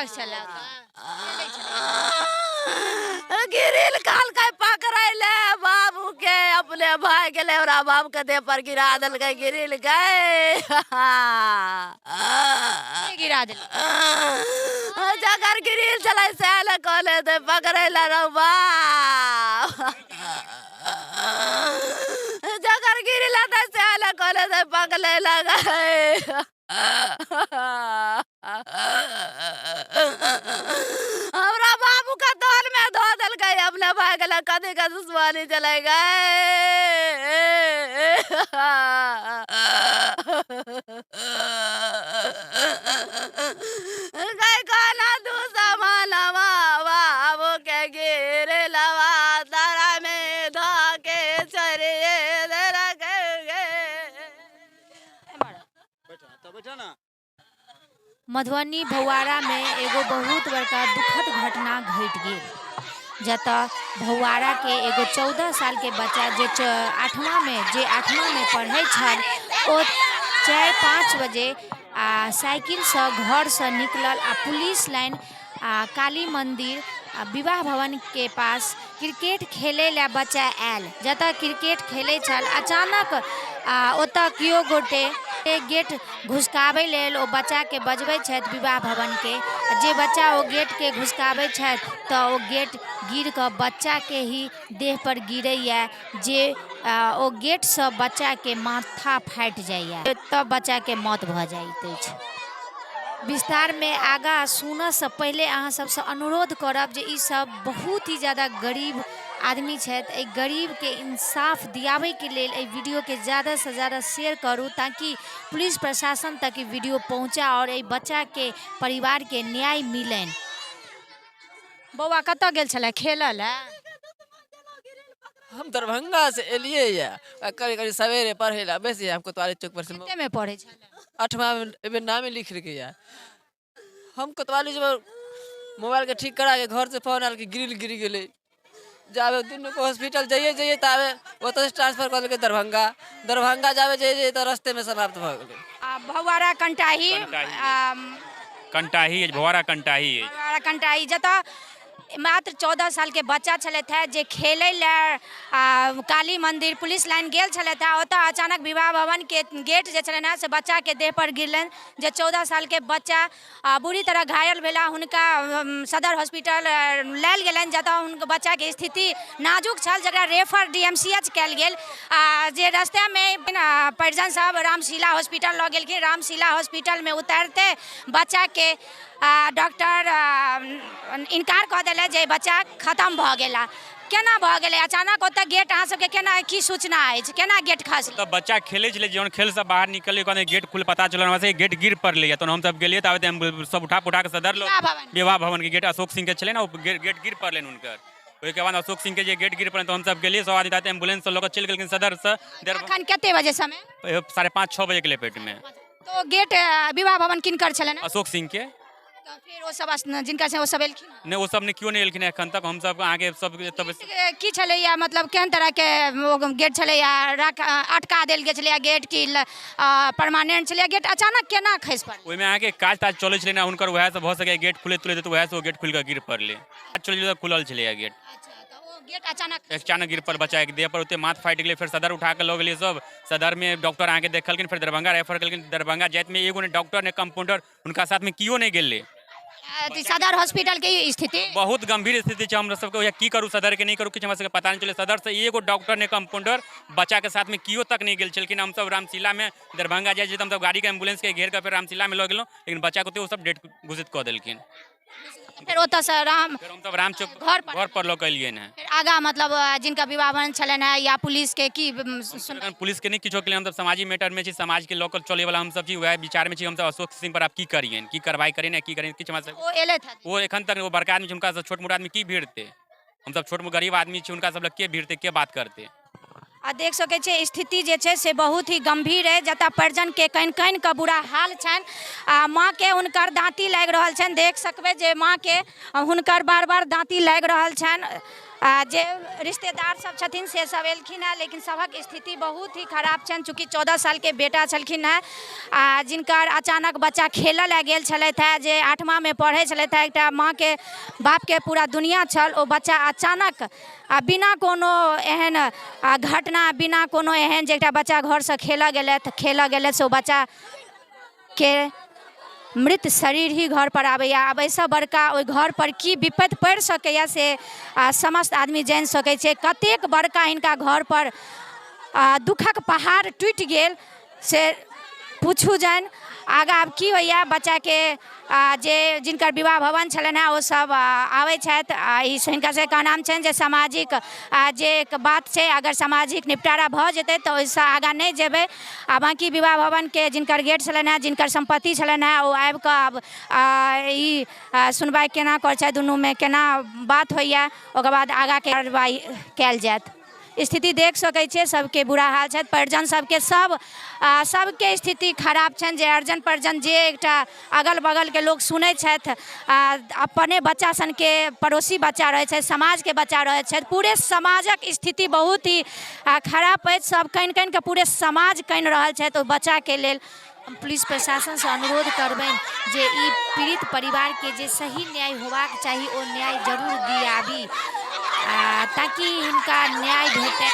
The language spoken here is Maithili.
छलै गिरिल कहलकै पकड़ै ले बाबू के, अपने भाग गेलै, ओकरा बाप के देह पर गिरा देलकै गिरिल के। के गिरा देलकै? जकर गिरिल छलै सएह ने कहने हेतै पकड़ै ले रौ बाप। जकर गिरिल हेतै सएह ने कहने हेतै पकड़ै ले गै। हमरा बाबू के दौर में धो देलकै, अपने भाग गेलै, कथी के दुश्मनी चलै गए। गए कोना दू समानवा बाबू के गिर लवा तारा में धो के चोरिए देलकै गे। मधुबनी भौआड़ामे एगो बहुत बड़का दुखद घटना घटि गेल, जतऽ भौआड़ाके एगो 14 सालके बच्चा जे आठमामे पढ़ै छल, ओ 4-5 बजे आ साइकिलसँ घरसँ निकलल आ पुलिस लाइन आ काली मन्दिर आ विवाह भवनके पास क्रिकेट खेलै लए बच्चा आयल, जतऽ क्रिकेट खेलै छल। अचानक ओतऽ केओ गोटे गेट घुसकाबै लेल ओ बच्चाके बजबै छथि विवाह भवनके। जे बच्चा ओ गेटके घुसकाबै छथि तऽ ओ गेट गिर कऽ बच्चाके ही देह पर गिरैया, जे ओ गेटसँ बच्चाके माथा फाटि जाइया, तब बच्चाके मौत भऽ जाइत अछि। विस्तारमे आगाँ सुनऽसँ पहिले अहाँ सबसँ अनुरोध करब जे ई सब बहुत ही ज्यादा गरीब आदमी छथि। एहि गरीबके इंसाफ दियाबैके लेल एहि वीडियोके ज्यादासँ ज्यादा शेयर करू, ताकि पुलिस प्रशासन तक ई वीडियो पहुँचे आओर एहि बच्चाके परिवारके न्याय मिलनि। बौआ कतऽ गेल छलै खेलऽ लए? हम दरभंगा से एलियै ये आ कभी कभी सवेरे पढ़े ला बैस हम कोतवाली चौक पर से। कते में पढ़े छलै? आठवां में, एबे नामे लिख लेलकै ये। हम कोतवाली जब मोबाइल के ठीक करा के घर से फोन आयल कि ग्रिल गिर गेलै, जाबे दुनू के हॉस्पिटल जाइए जाइए ताबे ओतऽ से ट्रांसफर कऽ देलकै दरभंगा, दरभंगा जाबे जाइए जाइए तऽ रस्ते में समाप्त भऽ गेलै। आ भौआरा कंटाही, कंटाही। कंटाही अछि, भौआरा कंटाही अछि। भौआरा कंटाही, जतऽ मात्र 14 सालके बच्चा छलथि हेँ जे खेलै लए काली मन्दिर पुलिस लाइन गेल छलथि हेँ। ओतऽ अचानक विवाह भवनके गेट जे छलनि हेँ से बच्चाके देहपर गिरलनि, जे 14 सालके बच्चा बुरी तरह घायल भेला। हुनका सदर हॉस्पिटल लायल गेलनि, जतऽ हुनकर बच्चाके स्थिति नाजुक छल, जकरा refer D M C H कयल गेल। आ जे रस्तेमे परिजन सब रामशिला हॉस्पिटल लऽ गेलखिन। रामशिला हॉस्पिटलमे उतारिते बच्चाके डॉक्टर इनकार कऽ देलथि जे बच्चा खतम भऽ गेला। केना भऽ गेलै अचानक ओतऽ गेट? अहाँ सबके केना की सूचना अछि, केना गेट खसलै? तऽ बच्चा खेलै छलै, जहन खेलसँ बाहर निकललै ओकर गेट खुल पता चलल हमरा सबके गेट गिर पड़लै। तहन हमसब गेलियै ताबे सब उठा पुठा कऽ सदर विवाह भवन, विवाह भवनके गेट अशोक सिंहके छलै ने, ओ गेट गिर पड़लनि हुनकर। ओहिके बाद अशोक सिंहके जे गेट गिर पड़लनि तऽ हमसब गेलियै, सब आदमी ताबे एम्बुलेंस लऽ कऽ चलि गेलखिन सदरसँ। एखन कते बजे समय? 5:30-6 बजेके लपेटमे। तो गेट विवाह भवन किनकर छलनि? अशोक सिंह के। तऽ फेर ओ सब जिनका से ओ सब एलखिन? नहि, ओ सब नहि, केओ नहि एलखिन एखन तक। हमसब अहाँके सब एतऽ की छलैया, मतलब केहन तरहके ओ गेट छलैया? रख अटका देल गेल छलैया गेट कि परमानेंट छलैया गेट? अचानक केना खसि पड़लै? ओहिमे अहाँके काज ताज चलै छलै ने हुनकर, उएह से भऽ सकैए गेट खुलैत तुलैत तऽ उएह से ओ गेट खुलि कऽ गिर पड़लै। चलै छलै तऽ खुलल छलैया गेट। अच्छा, तऽ ओ गेट अचानक अचानक गिर पड़ल, बच्चाके देह पर ओते माथ फाटि गेलै। फेर सदर उठा कऽ लऽ गेलियै सब, सदरमे डॉक्टर अहाँके देखलखिन, फेर दरभंगा रेफर केलखिन। दरभंगा जाइतमे एगो नहि डॉक्टर नहि कम्पाउंडर हुनका साथमे केओ नहि गेलै। अथी सदर हॉस्पिटल के स्थिति बहुत गंभीर स्थिति छै। हमरा सबके ओहिया की करू सदर के, नहि करू, किछु हमरा सबके पता नहि चलै। सदर से एगो डॉक्टर नहि कम्पाउंडर बच्चाके साथमे केओ तक नहि गेल छलखिन। हमसब रामशिलामे दरभंगा जाइ छी तऽ हमसब गाड़ीके एम्बुलेंसके घेर कऽ फेर रामशिलामे लऽ गेलहुँ, लेकिन बच्चाके ओतहि ओसब डेथ घोषित कऽ देलखिन। फेर ओतऽसँ राम फेर हमसब राम चौक घर पर घर पर लऽ कऽ एलियनि हँ। फेर आगा मतलब जिनका विवाह भवन छलनि हेँ या पुलिसके की सुन एखन पुलिसके नहि किछो केलियै। हमसब सामाजिक मैटरमे छी, समाजके लऽ कऽ चलैवला हमसब छी, वएह विचारमे छी हमसब। अशोक सिंह पर आब की करियनि, की कार्रवाई करियनि आ की करियनि, किछु हमरा सब ओ एलथि हँ? ओ एखन तक ओ बड़का आदमी छै, हुनकासँ छोट मोट आदमी की भिड़तै? हमसब छोट मोट गरीब आदमी छी, हुनका सब लग के भिड़तै, के बात करतै? आ देख सकै छियै स्थिति जे छै से बहुत ही गम्भीर अछि, जतऽ परिजनके कानि कानि कऽ बुरा हाल छनि आ माँके हुनकर दाँती लागि रहल छनि। देख सकबै जे माँके हुनकर बार बार दाँती लागि रहल छनि। आ जे रिश्तेदार सब छथिन से सब एलखिन हेँ, लेकिन सभक स्थिति बहुत ही खराब छनि। चूँकि 14 सालके बेटा छलखिन हेँ आ जिनकर अचानक बच्चा खेलऽ लए गेल छलथि हेँ, जे आठमामे पढ़ै छलथि हेँ, एकटा माँके बापके पूरा दुनिआ छल, ओ बच्चा अचानक आ बिना कोनो एहन घटना, बिना कोनो एहन जे एकटा बच्चा घरसँ खेलऽ गेलथि, खेलऽ गेलथि से ओ बच्चाके मृत शरीर ही घरपर आबैए। आब एहिसँ बड़का ओहि घरपर की विपत्ति पड़ि सकैए से समस्त आदमी जानि सकै छै। कतेक बड़का हिनका घरपर दुःखक पहाड़ टूटि गेल से पूछू जानि। आगाँ आब की होइए, बच्चाके जे जिनकर विवाह भवन छलनि हेँ ओ सब आबै छथि आ ई हिनका सबके कहनाम छनि जे सामाजिक जे एक बात छै, अगर सामाजिक निपटारा भऽ जेतै तऽ ओहिसँ आगाँ नहि जेबै। आ बाँकी विवाह भवनके जिनकर गेट छलनि हेँ, जिनकर सम्पत्ति छलनि हेँ, ओ आबिकऽ आब ई सुनवाइ केना करै छथि, दुनूमे केना बात होइए, ओकर बाद आगाँके कार्रवाइ कयल जायत। स्थिति देख सकै छियै, सबके बुरा हाल छथि, परिजन सबके सब सबके स्थिति खराब छनि। जे अर्जन परिजन जे एकटा अगल बगलके लोक सुनै छथि, अपने बच्चा सनके पड़ोसी बच्चा रहै छथि, समाजके बच्चा रहै छथि, पूरे समाजक स्थिति बहुत ही खराब अछि। सब कानि कानि कऽ पूरे समाज कानि रहल छथि ओहि बच्चाके लेल। हम पुलिस प्रशासनसँ अनुरोध करबनि जे ई पीड़ित परिवारके जे सही न्याय होबाक चाही ओ न्याय जरूर दियाबी ताकि हिनका न्याय भेटय।